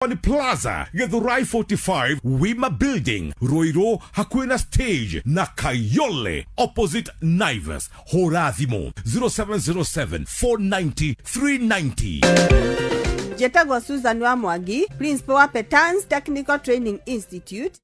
Company Plaza, Githurai 45, Wima Building, Ruiru, hakuhĩ na stage na Kayole, opposite Naivas. Hũra thimũ 0707 490 390. Njĩtagwo Susan wa Mwangi, principal wa Petans Technical Training Institute.